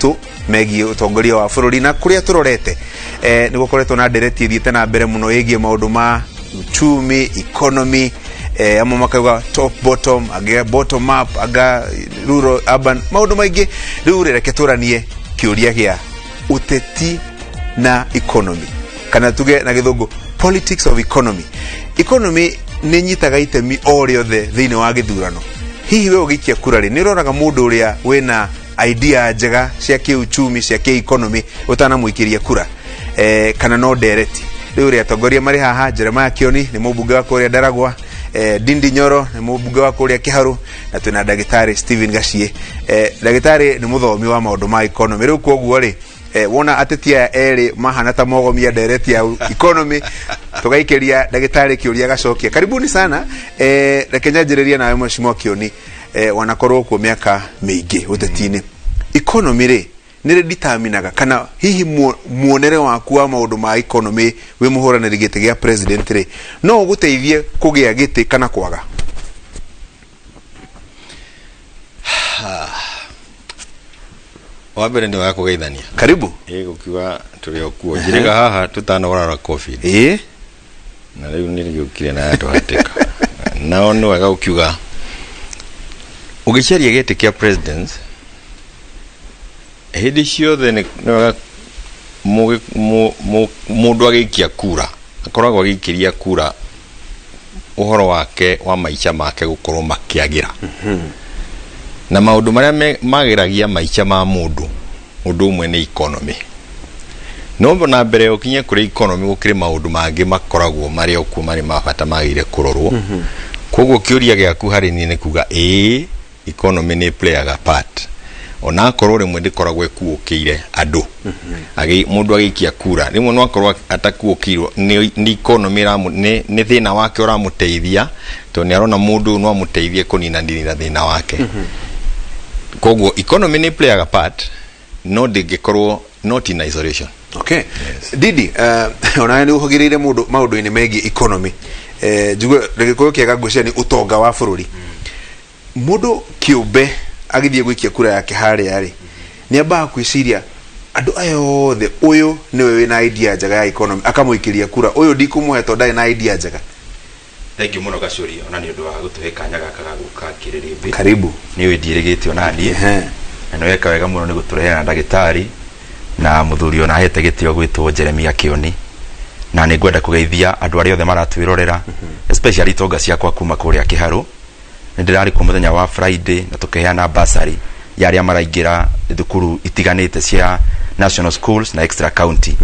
Maritũ megiĩ ũtongoria wa bũrũri na kũrĩa tũrorete. Nĩ gũkoretwo na ndereti ĩthiĩte na mbere mũno ĩgiĩ maũndũ ma uchumi, economy, amwe makauga top bottom, angĩ bottom up, anga rural urban, maũndũ maingĩ. Rĩu rĩ, reke tũranie kĩũria gĩa ũteti na economy, kana tuge na Gĩthũngũ politics of economy. Economy nĩ nyitaga itemi o rĩothe thĩinĩ wa gĩthurano. Hihi we ũgĩikia kura rĩ, nĩ ũroraga mũndũ ũrĩa wĩna idea njega cia kĩuchumi, cia kĩ-economy, ũtanamũikĩria kura, kana no ndereti? Rĩu rĩ, atongoria marĩ haha: Jeremiah Kioni nĩ mũmbunge wa kũrĩa Ndaragwa, Ndindi Nyoro nĩ mũmbunge wa kũrĩa Kĩharũ, na twĩna ndagĩtarĩ Stephen Gaciĩ. Ndagĩtarĩ nĩ mũthomi wa maũndũ ma economy. Rĩu koguo rĩ, wona ateti aya erĩ mahana ta mogomia ndereti ya economy, tũgaikĩria ndagĩtarĩ kĩũria gacokia. Karibuni sana. Reke nyanjĩrĩrie nawe, Mheshimiwa Kioni. Wanakorwo kuo mĩaka mĩingĩ ũteti-inĩ. Economy rĩ, nĩ rĩ determinaga, kana hihi muonere waku wa maũndũ ma economy wĩ mũhũranĩri gĩtĩ gĩa president rĩ, no ũgũteithie kũgĩa gĩtĩ kana kwaga? Wa mbere nĩ wega kũgeithania. Karibu. Ĩ gũkiuga tũrĩ o kuo njĩrĩga haha tũtanorara COVID. Na rĩu nĩ rĩgĩũkire na yatũhatĩka. Nao nĩ wega gũkiuga ũgĩcaria gĩtĩ kĩa president hĩndĩ ciothe nĩ wega mũndũ agĩikia kura akoragwo agĩikĩria kura ũhoro wake wa maica make gũkorwo makĩagĩra, na maũndũ marĩa magĩragia maica ma mũndũ, ũndũ ũmwe nĩ economy. No na mbere ũkinye kũrĩ economy, gũkĩrĩ maũndũ mangĩ makoragwo marĩ o kuo marĩ ma bata magĩrĩire kũrorwo. Koguo kĩũria gĩaku harĩ niĩ nĩ kuga ĩĩ, economy nĩ playaga part, onakorwo rĩmwe ndĩkoragwo ĩkuũkĩire andũ. Mũndũ agĩikia kura rĩmwe no akorwo atakuũkĩirwo nĩ economy, nĩ thĩna wake ũramũteithia, tondũ nĩ arona mũndũ ũyũ no amũteithie kũninanĩrĩra thĩna wake. Koguo economy nĩ playaga part, no ndĩngĩkorwo not in isolation. Okay. Didi, onawe nĩ ũhũgĩrĩire mũndũ maũndũ-inĩ megiĩ economy. Njigue Gĩkũyũ kĩega ngwĩciria nĩ ũtonga wa bũrũri. Mũndũ kĩũmbe agĩthiĩ gũikia kura yake harĩa rĩ, nĩ ambaga kwĩciria andũ aya othe, ũyũ nĩwe wĩna idea njega ya economy, akamũikĩria kura, ũyũ ndikũmũhe tondũ ndarĩ na idea njega? Thank you mũno, Gacũri, ona nĩ ũndũ wa gũtũhe kanya gaka ga gũka kĩrĩrĩmbĩ. Karibu. Nĩ ũĩ ndiĩrĩgĩte ona niĩ. Na nĩ weka wega mũno nĩ gũtũrehera ndagĩtarĩ na mũthuri ona ahete gĩtĩo gwĩtwo Jeremia Kĩoni. Na nĩ ngwenda kũgeithia andũ arĩa othe maratwĩrorera, especially itonga ciakwa kuma kũrĩa Kĩharũ. Nĩ ndĩrarĩ kuo mũthenya wa Friday na tũkĩheana bursary ya arĩa maraingĩra thukuru itiganĩte cia national schools na extra county.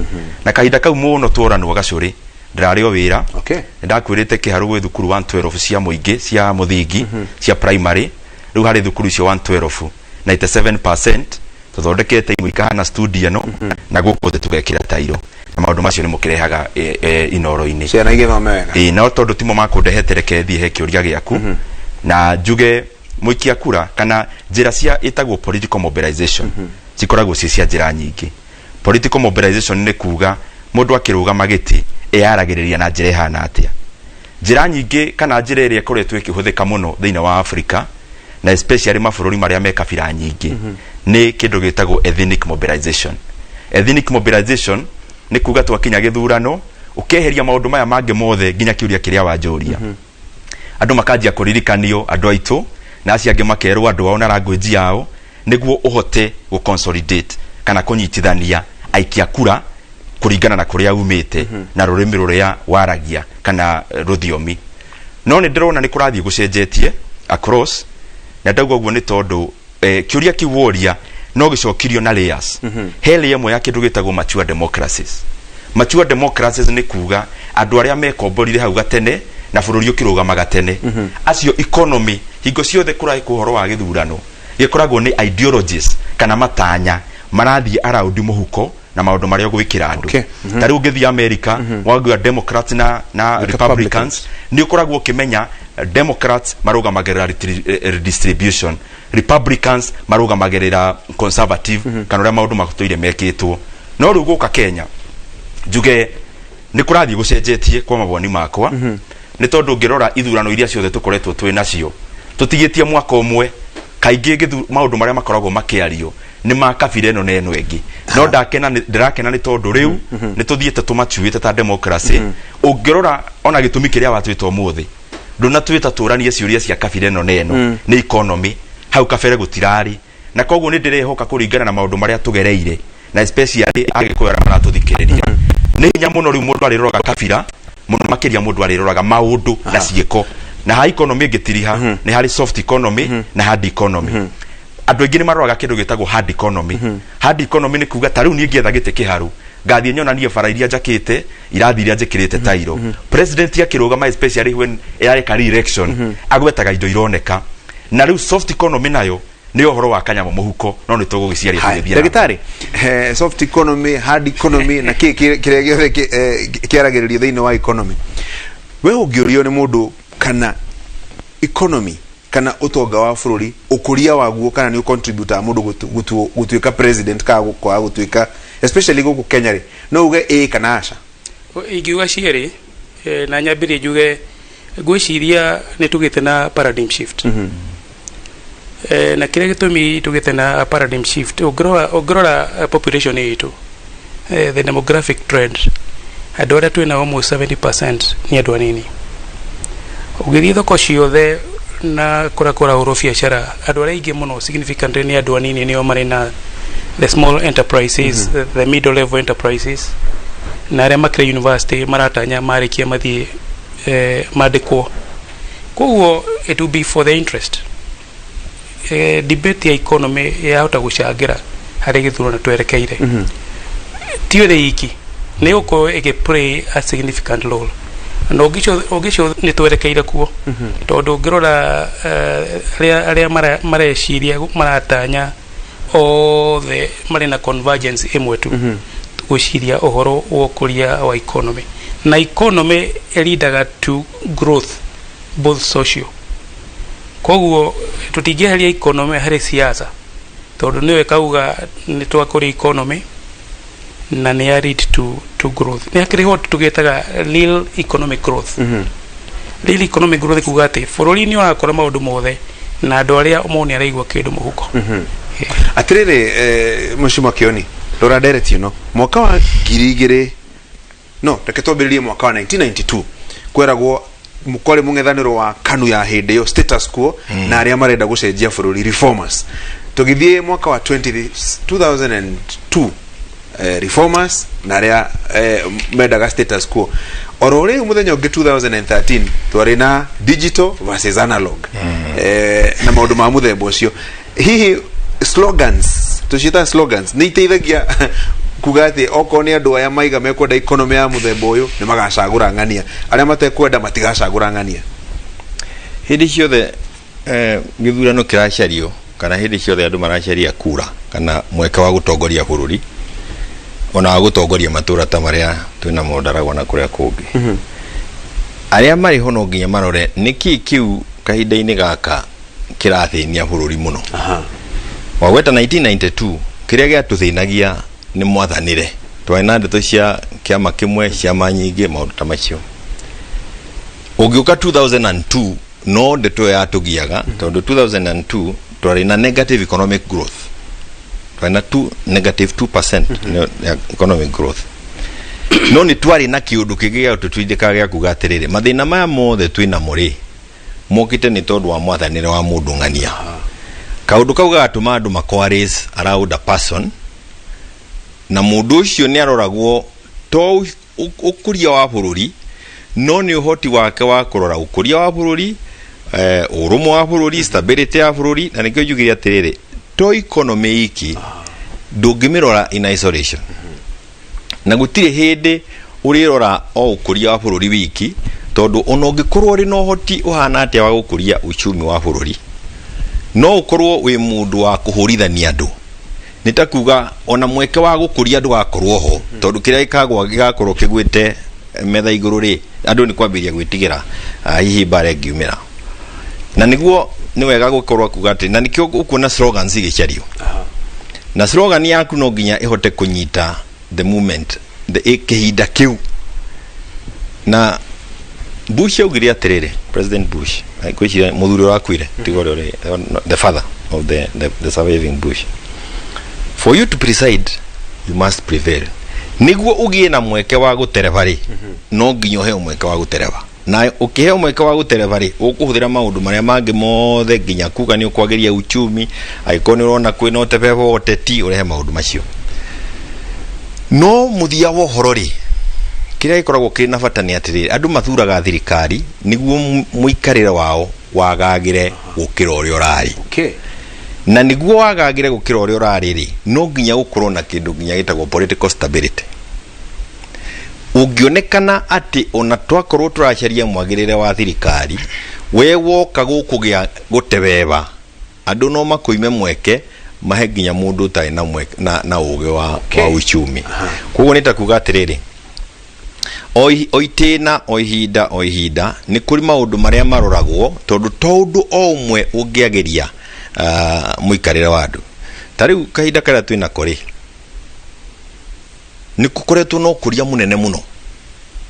Na kahinda kau mũno tworanwo, Gacũrĩ, ndĩrarĩ o wĩra. Nĩ ndakwĩrĩte Kĩharũ gwĩ thukuru 112 cia mũingĩ, cia mũthingi, cia primary. Rĩu harĩ thukuru icio 112, 97% tũthondekete imwe ikahana studio ĩno, na gũkũ thĩ tũgekĩra tairo, na maũndũ macio nĩ mũkĩrehaga Inoro-inĩ. Ciana igĩthome wega. Ĩĩ, no tondũ timo makũndehete, reke thiĩ he kĩũria gĩaku na njuge mũikia kura kana njĩra cia ĩtagwo political mobilization cikoragwo ciĩ cia njĩra nyingĩ. Political mobilization nĩ kuga mũndũ akĩrũgama gĩtĩ eyaragĩrĩria na njĩra ĩhana atĩa. Njĩra nyingĩ kana njĩra ĩrĩa ĩkoretwo ĩkĩhũthĩka mũno thĩinĩ wa Africa na especially mabũrũri marĩa me kabira nyingĩ nĩ kĩndũ gĩtagwo ethnic mobilization. Ethnic mobilization nĩ kuga twakinya gĩthurano, ũkeheria maũndũ maya mangĩ mothe nginya kĩũria kĩrĩa wanjũria, andũ makanjia kũririkanio andũ aitũ na acio angĩ makerwo andũ ao na language yao, nĩguo ũhote gũ consolidate kana kũnyitithania aikia kura kũringana na kũrĩa umĩte na rũrĩmĩ rũrĩa waragia kana rũthiomi. No nĩ ndĩrona nĩ kũrathiĩ gũcenjetie across, na ndauga ũguo nĩ tondũ kĩũria kĩu woria no gĩcokirio na layers. He layer ĩmwe ya kĩndũ gĩtagwo mature democracies. Mature democracies nĩ kuga andũ arĩa mekomborire hau gatene na bũrũri ũkĩrũgama gatene, acio economy hingo ciothe kũraĩ ũhoro wa gĩthurano gĩkoragwo nĩ ideologies kana matanya marathiĩ around mũhuko na maũndũ marĩa ũgwĩkĩra andũ. Ta rĩu ũngĩthiĩ America, wagua Democrats na Republicans, nĩ ũkoragwo ũkĩmenya Democrats marũgamagĩrĩra redistribution, Republicans marũgamagĩrĩra conservative kana ũrĩa maũndũ matũire mekĩtwo. No rĩu gũka Kenya, njuge nĩ kũrathiĩ gũcenjetie kwa mawoni makwa, nĩ tondũ ũngĩrora ithurano iria ciothe tũkoretwo twĩ nacio tũtigĩtie mwaka ũmwe, kaingĩ maũndũ marĩa makoragwo makĩario Nĩ ma kabira ĩno na ĩno ĩngĩ, no ndakena ndĩrakena nĩ tondũ rĩu nĩ tũthiĩte tũmacuĩte ta democracy. Ũngĩrora ona gĩtũmi kĩrĩa watwĩta ũmũthĩ, ndũnatwĩta tũranie ciũria cia kabira ĩno na ĩno, nĩ economy. Hau kabere gũtirarĩ na koguo nĩ ndĩrehoka kũringana na maũndũ marĩa tũgereire, na especially Agĩkũyũ arĩa maratũthikĩrĩria, nĩ hinya mũno rĩu mũndũ arĩroraga kabira mũno makĩria, mũndũ arĩroraga maũndũ na ciĩko. Na ha economy ĩngĩtiriha, nĩ harĩ soft economy na hard economy. Andũ aingĩ nĩ maroraga kĩndũ gĩtagwo hard economy. Hard economy nĩ kuga ta rĩu niĩ ngĩetha gĩtĩ kĩharu, ngathiĩ nyonanie bara iria njakĩte, irathi iria njĩkĩrĩte tairo. President akĩrũgama, especially when areka re-election, agwetaga indo ironeka. Na rĩu soft economy nayo nĩ ũhoro wa kanyamũ mũhuko, no nĩ tũgũgĩciaria Haya, tũgĩthiĩ na mbere. Ndagĩtarĩ, soft economy, hard economy na kĩ kĩrĩa gĩothe kĩaragĩrĩrio thĩinĩ wa economy, we ũngĩũrio nĩ mũndũ kana economy kana ũtonga wa bũrũri, ũkũria waguo, kana nĩ ũcontributaga mũndũ gũtuĩka president kana kwaga gũtuĩka, especially gũkũ Kenya rĩ, no uge ĩĩ kana aca? Ingiuga cierĩ, na nyambĩrie njuge ngwĩciria nĩ tũgĩte na paradigm shift. Na kĩrĩa gĩtũmi tũgĩte na paradigm shift, ũngĩrora population itũ, the demographic trend, andũ arĩa twĩna almost 70% nĩ andũ anini. Ũngĩthiĩ thoko ciothe na kũrĩa kũrahũrwo biacara, andũ arĩa aingĩ mũno significantly nĩ andũ anini, nĩo marĩ na the small enterprises, the middle level enterprises, na arĩa makĩrĩ university maratanya marĩkia mathiĩ mandĩkwo. Koguo it will be for the interest, debate ya economy yahota gũcangĩra harĩ gĩthurano twerekeire. Ti ĩrĩ iki, nĩ gũkorwo ĩgĩ play a significant role, na ũngĩcio nĩ twerekeire kuo, tondũ ũngĩrora arĩa mareciria, maratanya othe marĩ na convergence ĩmwe tu, gwĩciria ũhoro wa ũkũria wa economy, na economy ĩleadaga to growth, both social. Koguo tũtingĩeheria economy harĩ siasa, tondũ nĩyo ĩkauga nĩ twakũria economy na nĩ ya lead to growth. Nĩ hakĩrĩ ho tũgĩtaga real economic growth. Real economic growth kuga atĩ bũrũri nĩ ũrakũra maũndũ mothe na andũ arĩa mone araigua kĩndũ mũhuko. Atirĩrĩ, mheshimiwa Kioni, rora ndereti ĩno. Mwaka wa 2000, no reke twambĩrĩrie mwaka wa 1992, kweragwo kwarĩ mũng'ethanĩro wa KANU ya hĩndĩ ĩyo, status quo, na arĩa marenda gũcenjia bũrũri, reformers. Tũgĩthiĩ mwaka wa 20 2002, reformers na arĩa mendaga status quo. Oro rĩu mũthenya ũngĩ 2013 twarĩ na digital versus analog, na maũndũ ma mũthemba ũcio. Hihi slogans, tũciĩtaga slogans, nĩ iteithagia kuga atĩ okorwo nĩ andũ aya maiga mekwenda economy ya mũthemba ũyũ nĩ magacagũra ng'ania, arĩa matekwenda matigacagũra ng'ania? Hĩndĩ ciothe gĩthurano kĩracario kana hĩndĩ ciothe andũ maracaria kura kana mweke wa gũtongoria bũrũri, ona wa gũtongoria matũra ta marĩa twĩna mondaragwa na kũrĩa kũngĩ, arĩa marĩ ho no nginya marore nĩkĩ kĩu kahinda-inĩ gaka kĩrathĩnia bũrũri mũno. Wagweta 1992, kĩrĩa gĩatũthĩnagia nĩ mwathanĩre. Twarĩ na ndeto cia kĩama kĩmwe, ciama nyingĩ, maũndũ ta macio. Ũngĩũka 2002, no ndeto ĩyo yatũgiaga, tondũ 2002 twarĩ na negative economic growth, twarĩ na negative 2% nĩyo ya economic growth. No nĩ twarĩ na kĩũndũ kĩngĩ gĩa tũtindĩkaga gĩa kuga atĩrĩrĩ, mathĩna maya mothe twĩ namo rĩ, mokĩte nĩ tondũ wa mwathanĩre wa mũndũ ng'ania. Kaũndũ kau gagatũma andũ macoalesce around a person, na mũndũ ũcio nĩ aroragwo to ũkũria wa bũrũri, no nĩ ũhoti wake wa kũrora ũkũria wa bũrũri, ũrũmwe wa bũrũri, stability ya bũrũri. Na nĩkĩo njugire atĩrĩrĩ, to economy iki ndũngĩmĩrora in isolation, na gũtirĩ hĩndĩ ũrĩrora o ũkũria wa bũrũri wiki, tondũ ona ũngĩkorwo ũrĩ na ũhoti ũhana atĩa wa gũkũria uchumi wa bũrũri, no ũkorwo wĩ mũndũ wa kũhũrithania andũ. Nĩ ta kuga ona mweke wa gũkũria ndũgakorwo ho, tondũ kĩrĩa gĩkagwa gĩgakorwo kĩgwĩte metha igũrũ rĩ, andũ nĩ kwambĩrĩria gwĩtigĩra, hihi mbara ĩngiumĩra. Na nĩguo nĩ wega gũkorwo kuga atĩ, na nĩkĩo ũkuona slogans igĩcario, na slogan yaku no nginya ĩhote kũnyita the moment, the kĩhinda kĩu. Na Bush augire atĩrĩrĩ, President Bush, ngwĩciria mũthuri ũrĩa wakuire, tiga ũrĩa ũrĩ the father of the surviving Bush. For you to preside, you must prevail. Niguo ugie na mweke wa gutereba ri, no nginya uheo mweke wa gutereba. Na ukiheo mweke wa gutereba ri, ukuhuthira maundu maria mangi mothe nginya kuga ni ukwagiria uchumi, angĩkorwo nĩ ũrona kwĩna ũtebebo wa ũteti, ũrehe maũndũ macio. No mũthia wa ũhoro rĩ, kĩrĩa gĩkoragwo kĩrĩ na bata nĩ atĩrĩrĩ, andũ mathuraga thirikari nĩguo mũikarĩre wao wagagĩre gũkĩra ũrĩa ũrarĩ. Na nĩguo wagagĩre gũkĩra ũrĩa ũrarĩ rĩ, no nginya gũkorwo na kĩndũ nginya gĩtagwo political stability. Ũngĩonekana atĩ ona twakorwo tũracaria mwagĩrĩre wa thirikari, we woka gũkũgĩa gũtebeba, andũ no makũime mweke, mahe nginya mũndũ ũtarĩ na mweke, na ũgĩ wa uchumi. Koguo nĩ ta kuga atĩrĩrĩ, o itĩna, o ihinda, o ihinda, nĩ kũrĩ maũndũ marĩa maroragwo, tondũ to ũndũ o ũmwe ũngĩagĩria mũikarĩre wa andũ. Ta rĩu kahinda karĩa twĩnako rĩ, nĩ gũkoretwo na ũkũria mũnene mũno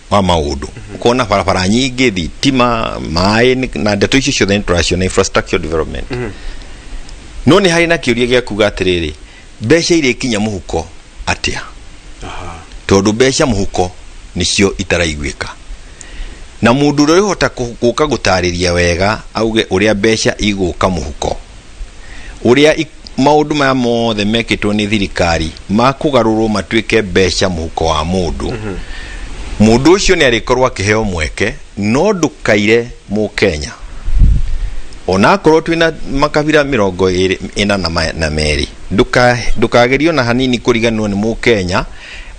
wa maũndũ. Ũkona barabara nyingĩ, thitima, maĩ, na ndeto icio ciothe nĩ tũraciona, infrastructure development. No nĩ harĩ na kĩũria gĩa kuga atĩrĩrĩ, mbeca irĩkinya mũhuko atĩa? Tondũ mbeca mũhuko nĩcio itaraiguĩka. Na mũndũ ũrĩa ũrĩhota gũka gũtarĩria wega auge ũrĩa mbeca igũka mũhuko, ũrĩa maũndũ maya mothe mekĩtwo nĩ thirikari makũgarũrwo matuĩke mbeca mũhuko wa mũndũ, mũndũ ũcio nĩ arĩkorwo akĩheo mweke. No ndũkaire mũkenya, onakorwo twĩna makabira mĩrongo ĩrĩ ĩna na merĩ, ndũkagerio na hanini kũriganĩrwo nĩ mũkenya,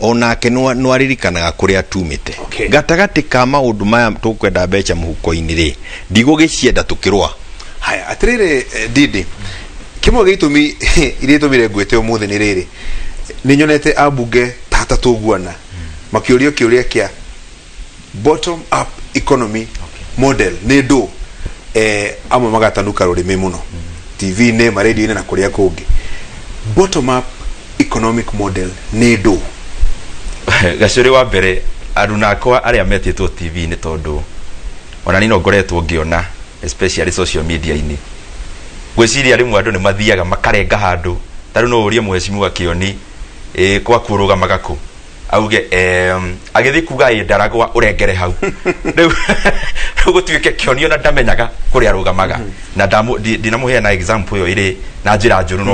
onake no aririkanaga kũrĩa tumĩte. Gatagatĩ ka maũndũ maya tũkwenda mbeca mũhuko-inĩ rĩ, ndigũgĩcienda tũkĩrũa. Haya, atĩrĩrĩ, Ndindi, kĩmwe gĩa itũmi iria itũmire ngwĩte ũmũthĩ nĩ rĩrĩ, nĩ nyonete ambunge ta atatũ nguona makĩũrio kĩũria kĩa bottom up economy model nĩ ndũ, amwe magatanuka rũrĩmĩ mũno TV-inĩ, maredio-inĩ na kũrĩa kũngĩ. Bottom up economic model nĩ ndũ? Gacũrĩ, wa mbere aruna akwa arĩa metĩtwo TV nĩ tondũ ona niĩ no ngoretwo ngĩona, especially social media-inĩ, ngwĩciria rĩmwe andũ nĩ mathiaga makarenga handũ. Ta rĩu no ũrie mheshimiwa Kĩoni, ĩ kwaku ũrũgamaga kũ, auge agĩthiĩ kuga ĩ ndaragwa ũrengere hau. Rĩu rĩu gũtuĩke Kĩoni ona ndamenyaga kũrĩa arũgamaga. Na ndinamũheana example ĩyo ĩrĩ na njĩra njũru,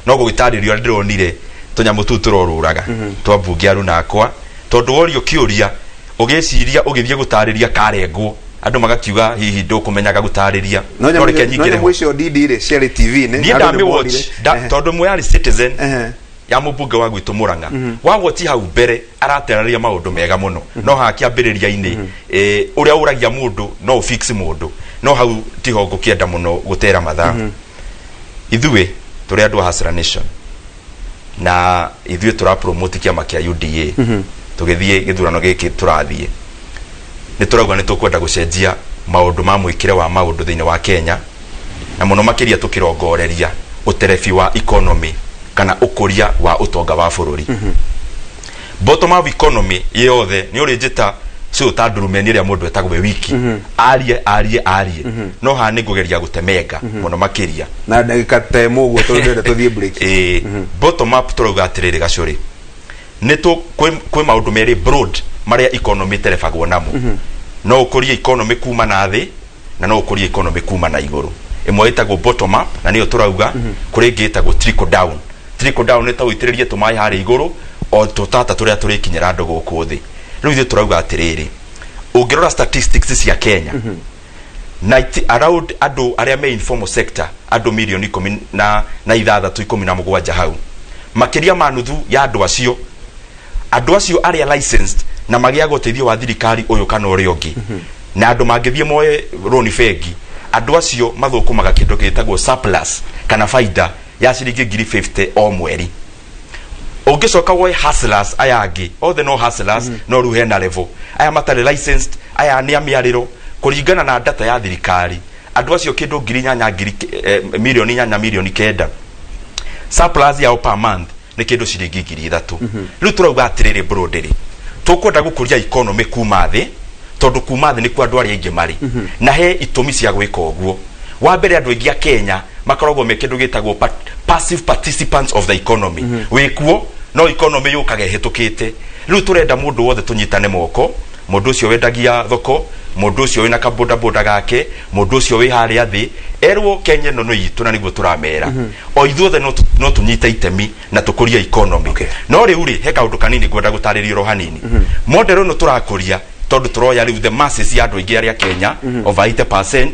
no gũgĩtarĩrio ũrĩa ndĩronire tũnyamũ tũu tũrorũraga twa mbunge aruna akwa, tondũ worio kĩũria ũgĩciria ũgĩthiĩ gũtarĩria karengwo, andũ magakiuga hihi ndũkũmenyaga gũtarĩria. No No reke nyamũ, no nyingĩre nyamũ ho. icio, Ndindi, rĩ ciarĩ TV-inĩ. Niĩ andũ nĩ ndamĩ watch monire. tondũ ĩmwe yarĩ Citizen ya mũmbunge wa gwitũ Murang'a. Wa watch hau mbere araterarĩria maũndũ mega mũno, no haha kĩambĩrĩria-inĩ, ũrĩa ũragia mũndũ no ũfix mũndũ, no hau tiho ngũkĩenda mũno gũtera mathaa. Ithuĩ tũrĩ andũ a Hustler Nation, na ithuĩ tũra promote kĩama kĩa UDA. Tũgĩthiĩ gĩthurano gĩkĩ tũrathiĩ, nĩ tũrauga nĩ tũkwenda gũcenjia maũndũ ma mwĩkĩre wa maũndũ thĩinĩ wa Kenya, na mũno makĩria tũkĩrongoreria ũterebi wa economy kana ũkũria wa ũtonga wa bũrũri. Bottom up economy yothe nĩ ũrĩ njĩta cio ta ndurumeni ĩrĩa mũndũ etagwo we wiki arie arie arie, no haha nĩ ngũgeria gũtemenga mũno makĩria. Na ndagĩka ta ĩmwe ũguo tondũ ndĩrenda tũthiĩ break. Bottom up tũrauga atĩrĩrĩ, gacũrĩ, nĩ tũ kwĩ maũndũ merĩ broad marĩa economy ĩterebagwo namo. No ũkũrie economy kuma na thĩ, na no ũkũrie economy kuma na igũrũ. Ĩmwe ĩtagwo bottom up, na nĩyo tũrauga. Kũrĩ ĩngĩ ĩtagwo trickle down. Trickle down nĩ ta ũitĩrĩrie tũmaĩ harĩa igũrũ, o tũtata tũrĩa tũrĩkinyĩra andũ gũkũ thĩ. Rĩu ithuĩ tũrauga atĩrĩrĩ, ũngĩrora statistics cia Kenya, around andũ arĩa me informal sector, andũ mirioni ikũmi na ithathatũ, 17 hau, makĩria ma nuthu ya andũ acio, andũ acio arĩa licensed na magĩaga ũteithio wa thirikari ũyũ kana ũrĩa ũngĩ, na andũ mangĩthiĩ moe rũni bengi, andũ acio mathũkũmaga kĩndũ gĩtagwo surplus kana faida ya ciringi 50,000 o mweri. Ũngĩcoka woe hustlers aya angĩ othe, no hustlers, no rĩu hena level aya matarĩ licensed, aya nĩ a mĩarĩro, kũringana na data ya thirikari, andũ acio kĩndũ 8,000, 8,000,000, 9 million, surplus yao per month nĩ kĩndũ ciringi 3,000. Rĩu tũrauga atĩrĩrĩ, broadly tũkwenda gũkũria economy kuma thĩ, tondũ kuma thĩ nĩkuo andũ arĩa aingĩ marĩ, na he itũmi cia gwĩka ũguo. Wa mbere, andũ aingĩ a Kenya makoragwo me kĩndũ gĩtagwo Passive participants of the economy. Wĩkuo no economy yũkaga ĩhĩtũkĩte. Rĩu tũrenda mũndũ wothe tũnyitane moko, mũndũ ũcio wendagia thoko, mũndũ ũcio wĩna kabodaboda gake, mũndũ ũcio wĩ harĩa thĩ, erwo Kenya ĩno nĩ itũ, na nĩguo tũramera o ithuothe no tũnyite itemi na tũkũrie economy. No rĩu rĩ, he kaũndũ kanini ngwenda gũtarĩria oro hanini. Model ĩno tũrakũria tondũ tũroya rĩu the masses ya andũ aingĩ arĩa Kenya, over 80%,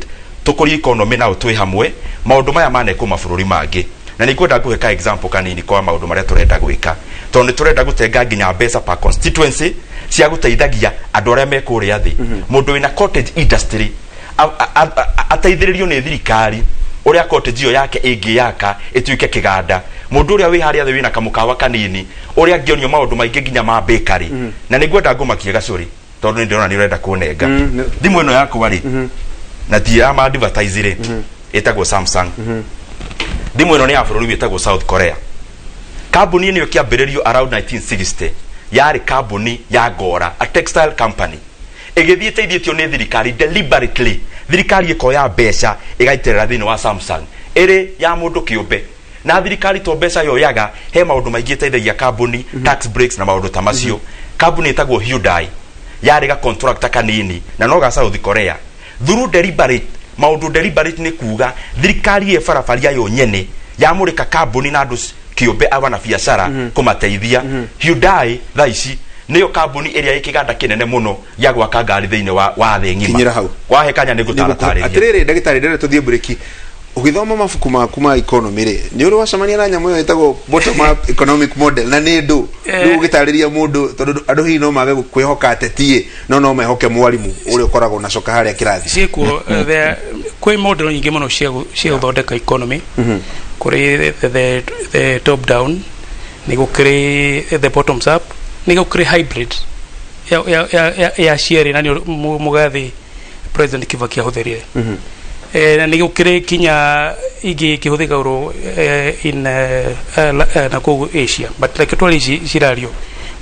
tũkũrie economy nao twĩ hamwe. Maũndũ maya manekwo mabũrũri mangĩ, na nĩ ngwenda ngũhe ka example kanini kwa maũndũ marĩa tũrenda gwĩka, tondũ nĩ tũrenda gũtenga nginya mbeca per constituency cia gũteithagia andũ arĩa me kũrĩa thĩ. Mũndũ wĩna cottage industry ateithĩrĩrio nĩ thirikari ũrĩa cottage ĩyo yake ĩngĩyaka ĩtuĩke kĩganda. Mũndũ ũrĩa wĩ harĩa thĩ wĩna kamũkawa kanini, ũrĩa angĩonio maũndũ maingĩ nginya ma bakery. Na nĩ ngwenda ngũmakie gacũrĩ, tondũ nĩ ndĩrona nĩ ũrenda kũnenga thimũ ĩno yakwa rĩ, na ti ya ma advertise rĩ, ĩtagwo Samsung. Thimũ ĩno nĩ ya bũrũri wĩtagwo South Korea. Kambuni ĩno ĩkĩambĩrĩrio around 1960 yarĩ kambuni ya ngora, a textile company, ĩgĩthiĩ ĩteithĩtio nĩ thirikari deliberately. Thirikari ĩkoya mbeca ĩgaitĩrĩra thĩinĩ wa Samsung ĩrĩ ya mũndũ kĩũmbe, na thirikari to mbeca yoyaga, he maũndũ maingĩ ĩteithagia kambuni, tax breaks na maũndũ ta macio. Kambuni ĩtagwo Hyundai yarĩ ga contractor kanini na no ga South Korea. Through deliberate maũndũ, deliberate nĩ kuga thirikari ĩ barabaria yo nyene yamũrĩka kambuni na andũ kĩũmbe aba biacara kũmateithia. Hyundai thaa ici nĩyo kambuni ĩrĩa ĩ kĩganda kĩnene mũno gĩa gwaka ngari thĩinĩ wa thĩ ng'ima. Kinyĩra hau. Wahe kanya nĩ ngũtaratarĩria. Atirĩrĩ ndagĩtarĩ, ndĩrenda tũthiĩ break. Ũgĩthoma mabuku maku ma economy rĩ, nĩ ũrĩ wacemania na nyamũ ĩyo ĩtagwo bottom up economic model, na nĩ ndũ rĩu ũgĩtarĩria mũndũ, tondũ andũ hihi no mage kwĩhoka ateti no mehoke mwarimũ ũrĩa ũkoragwo na coka harĩa kĩrathi? Ciĩkuo. Kwĩ model nyingĩ mũno cia gũthondeka economy. Kũrĩ the top down, nĩ gũkĩrĩ the bottoms up, nĩ gũkĩrĩ hybrid ya cierĩ, na nĩ mũgathĩ President Kibaki ahũthĩrire. Na nĩ gũkĩrĩ kinya ingĩ ikĩhũthĩka in na kũu Asia, but reke twari ici cirario.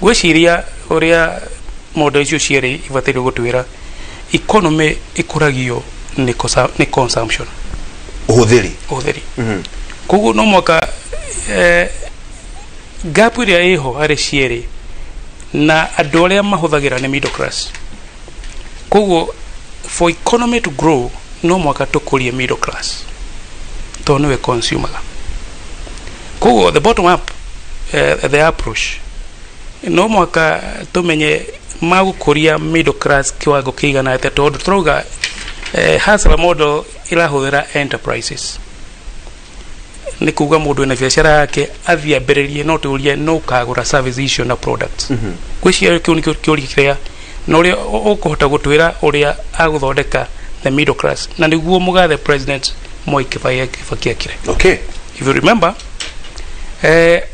Ngwĩciria ũrĩa model icio cierĩ ibataire gũtwĩra, economy ĩkũragio nĩ consumption. Ũhũthĩri. Ũhũthĩri. Koguo no mwaka gap ĩrĩa ĩho harĩ cierĩ na andũ arĩa mahũthagĩra nĩ middle class. Koguo for economy to grow no mwaka tũkũrie middle class, tondũ nĩwe consumer. Koguo the bottom up, the approach, no mwaka tũmenye magũkũria middle class kiwango kĩigana atĩa, tondũ tũrauga hustler model ĩrahũthĩra enterprises, nĩ kuga mũndũ wĩna biacara yake athiĩ ambĩrĩrie, no tũrie no ũkagũra service icio na products. Ngwĩciria kĩu nĩkĩo kĩũria kĩrĩa na ũrĩa ũkũhota gũtwĩra ũrĩa agũthondeka the middle class, na nĩguo mũgathe President Mwai Kibaki ekire. If you remember,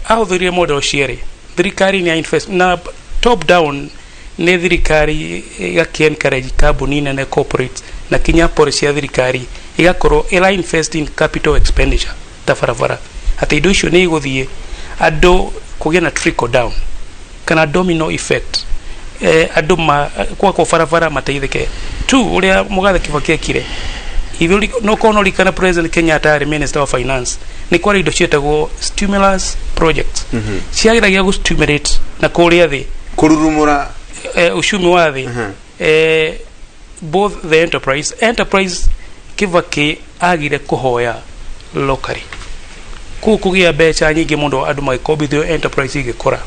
ahũthĩrire model cierĩ. Thirikari nĩ invest na top down, nĩ thirikari ĩgakĩ encourage kambuni nene, corporate, na kinya policy ya thirikari igakorwo ĩra invest in capital expenditure ta barabara, atĩ indo icio nĩ igũthiĩ andũ kũgĩa na trickle down kana domino effect, andũ ma gwakwo barabara mateithĩke tu. Ũrĩa mũgathe Kibaki ekire, ithuĩ no korwo no ririkana President Kenyatta arĩ minister of finance, nĩ kwarĩ indo cietagwo stimulus projects ciageragia gũ stimulate na kũrĩa thĩ, kũrurumũra uchumi wa thĩ, both the enterprise. Kibaki agire kũhoya locally kũu kũgĩa mbeca nyingĩ mũno, andũ magĩkombithio, enterprise igĩkũra,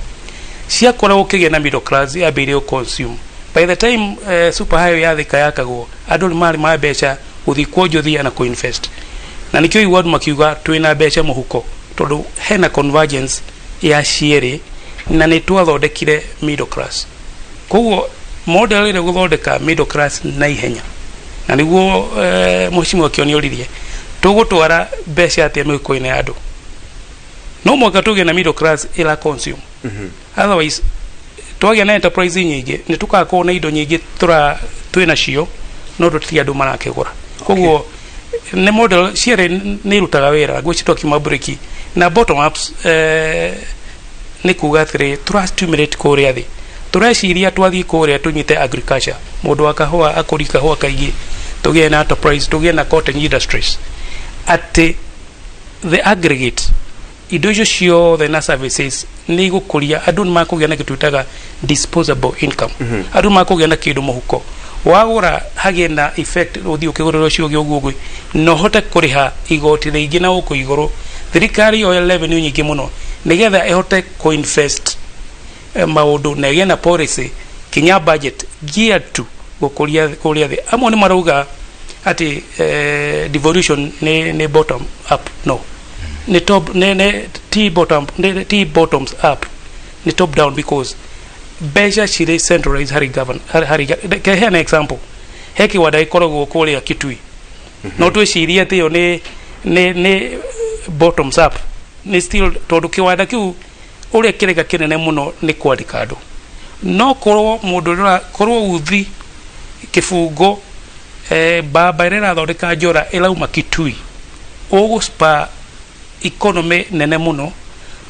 ciakũra gũkĩgĩa na middle class yambĩrĩrie gũ consume. By the time super highway ya Thika yakagwo, andũ nĩ marĩ ma mbeca gũthiĩ kuonjothia na kũinvest, na nĩkĩo igua andũ makiuga twĩna mbeca mũhuko, tondũ hena convergence ya cierĩ na nĩ twathondekire middle class. Koguo model ĩrĩa gũthondeka middle class na ihenya, na nĩguo mheshimiwa Kĩoni oririe tũgũtwara mbeca atĩa mĩhuko-inĩ ya andũ, no mwaka tũgĩe na middle class ĩra consume. Otherwise twagĩa na enterprise nyingĩ, nĩ tũgakorwo na indo nyingĩ tũra twĩ nacio, no tũtirĩ andũ marakĩgũra. Koguo nĩ model cierĩ nĩ irutaga wĩra. Ngwĩciria twakiuma break na bottom ups, nĩ kuga atĩrĩ tũra stimulate kũrĩa thĩ, tũreciria twathiĩ kũrĩa tũnyite agriculture, mũndũ wa kahũa akũri kahũa kaingĩ, tũgĩe na enterprise, tũgĩe na cotton industries, atĩ the aggregate Indo icio ciothe na services nĩ igũkũria andũ, nĩ makũgĩa na kĩndũ twĩtaga disposable income. Andũ nĩ makũgĩa na kĩndũ mũhuko wagũra, hagĩe na effect, ũthiĩ ũkĩgũrĩra ũcio ũngĩ ũguo ũguo, na ũhote kũrĩha igoti rĩingĩ na gũkũ igũrũ, thirikari yoe revenue nyingĩ mũno nĩgetha ĩhote kũinvest maũndũ na ĩgĩe na policy kinya budget geared to gũkũria kũrĩa thĩ. Amwe nĩ marauga atĩ devolution nĩ bottom up. No nĩ top, nĩ ti bottom, nĩ ti bottoms up, nĩ top down, because mbeca cirĩ centralized harĩ govern harĩ keheana example, he kĩwanda gĩkoragwo kũrĩa Kitui. No twĩcirie atĩ ĩyo nĩ bottoms up? Nĩ still, tondũ kĩwanda kĩu ũrĩa kĩreka kĩnene mũno nĩ kwandĩka andũ. No korwo mũndũ ũrĩa korwo uthi kĩbungo, mbamba ĩrĩa ĩrathondeka njora ĩrauma Kitui, ũgũspa economy nene mũno,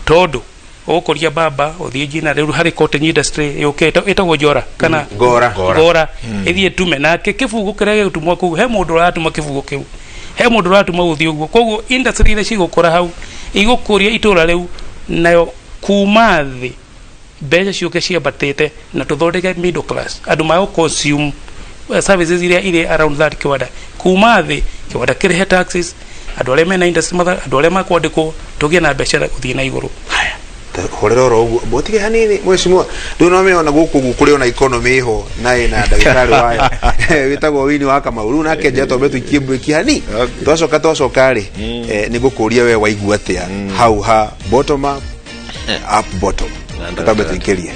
tondũ ũgũkũria mbamba ũthiĩ njina rĩu harĩ cotton industry yũkĩte ĩtagwo njora kana Ngora. Ngora ĩthiĩ tume nake kĩbungo kĩrĩa gĩgũtumwo kũu, he mũndũ ũratuma kĩbungo kĩu, he mũndũ ũratuma gũthiĩ ũguo. Koguo industry iria cigũkũra hau igũkũria itũra rĩu, nayo kuma thĩ mbeca ciũke ciambatĩte na tũthondeke middle class, andũ magũ consume services iria irĩ around that kĩwanda. Kuma thĩ kĩwanda kĩrĩhe taxes, andũ arĩa mena industry andũ arĩa makwandĩkwo, tũgĩe na mbeca gũthiĩ na igũrũ. Horera oro ũguo, botige hanini, mheshimiwa. Rĩu no mena gũkũ ũguo kũrĩ ona economy ho na ĩna ndagĩtarĩ wayo wĩtagwo Wini wa Kamau. Rĩu nake nja twambe tũikie break hani, twacoka rĩ, nĩ ngũkũria we waigua atĩa hau ha bottom up, up bottom. Twambe tũikĩrie.